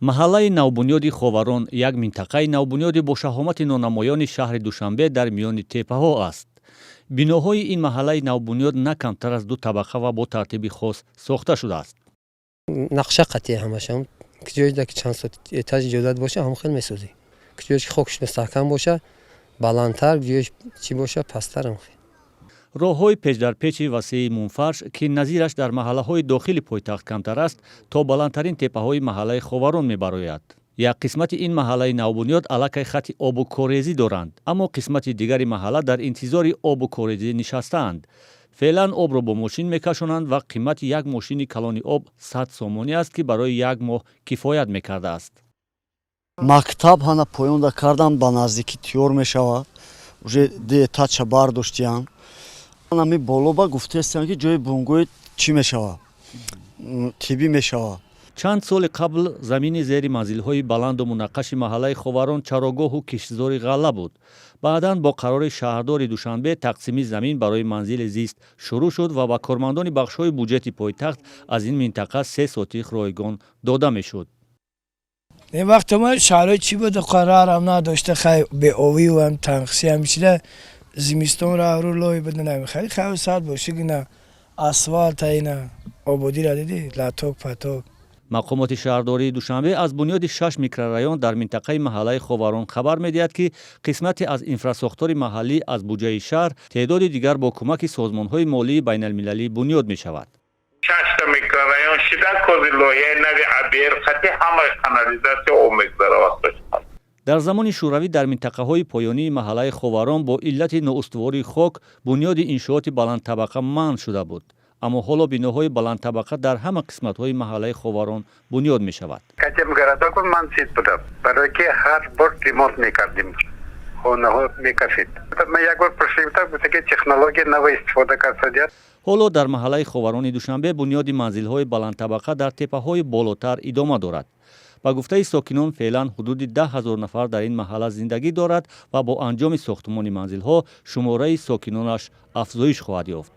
Маҳаллаи навбунёди Ховарон як минтақаи навбунёди бо шаҳомати нонамоёни шаҳри Душанбе дар миёни теппаҳо аст. Биноҳои ин маҳаллаи навбунёд на камтар аз ду табақа ва бо тартиби хос сохта шудааст. Нақша қатъия ҳамашам, ҷое ки чанд этаж иҷозат боша, ҳам хел месозӣ. Ҷоеш ки хокш мустаҳкам боша, баландтар, ҷоеш чӣ боша, пасттар ҳам хел. Роҳҳои печдарпечи васеи мунфарш, ки назираш дар маҳаллаҳои дохили пойтахт камтар аст, то баландтарин теппаҳои маҳаллаи Ховарон мебарояд. Як қисмати ин маҳаллаи навбунёд аллакай хати обу корезӣ доранд, аммо қисмати дигари маҳалла дар интизори обу корезӣ нишастаанд. Феълан обро бо мошин мекашонанд ва қимати як мошини калони об 100 сомонӣ аст, ки барои як моҳ кифоят мекардааст. Мактаб ҳана поёнда кардан, ба наздикӣ тиёр мешавад. Уже ду этажа бардоштиянд. Ами боло ба гуфтаестанд, ки ҷои бунгои чӣ мешавад, тиббӣ мешавад. Чанд соли қабл замини зери манзилҳои баланду мунаққаши маҳаллаи Ховарон чарогоҳу киштзори ғалла буд. Баъдан бо қарори шаҳрдори Душанбе тақсими замин барои манзили зист шурӯъ шуд ва ба кормандони бахшҳои буҷети пойтахт аз ин минтақа 3 сотих ройгон дода мешуд. Ин вақте ма шароит чӣ буд, қарарам надошта, хай беовивам, танқисиам чида, зимистон ру лой буд, намехари. Хай, сад боши, гина асфалт, ина ободира диди, латок паток. Мақомоти шаҳрдории Душанбе аз бунёди шаш микрорайон дар минтақаи маҳаллаи Ховарон хабар медиҳад, ки қисмате аз инфрасохтори маҳаллӣ аз буҷаи шаҳр, теъдоди дигар бо кӯмаки созмонҳои молии байналмилалӣ бунёд мешавад. Шашта микрорайон шида, кози лоиҳаи нави АБР хати ҳама канализатсия об мегузара вақтош. Дар замони Шӯравӣ дар минтақаҳои поёнии маҳаллаи Ховарон бо иллати ноустувории хок бунёди иншооти баландтабақа манъ шуда буд, аммо ҳоло биноҳои баландтабақа дар ҳама қисматҳои маҳаллаи Ховарон бунёд мешавад. Академгородок ман зид будам, барое ки ҳар бор ремонт мекардем, хонаҳо мекафид. Ман як бор пурсидам, гуфта ки технология нава истифода кардадият. Ҳоло дар маҳаллаи Ховарони Душанбе бунёди манзилҳои баландтабақа дар теппаҳои болотар идома дорад. Ба гуфтаи сокинон, феълан ҳудуди 10 000 нафар дар ин маҳалла зиндагӣ дорад ва бо анҷоми сохтмони манзилҳо шумораи сокинонаш афзоиш хоҳад ёфт.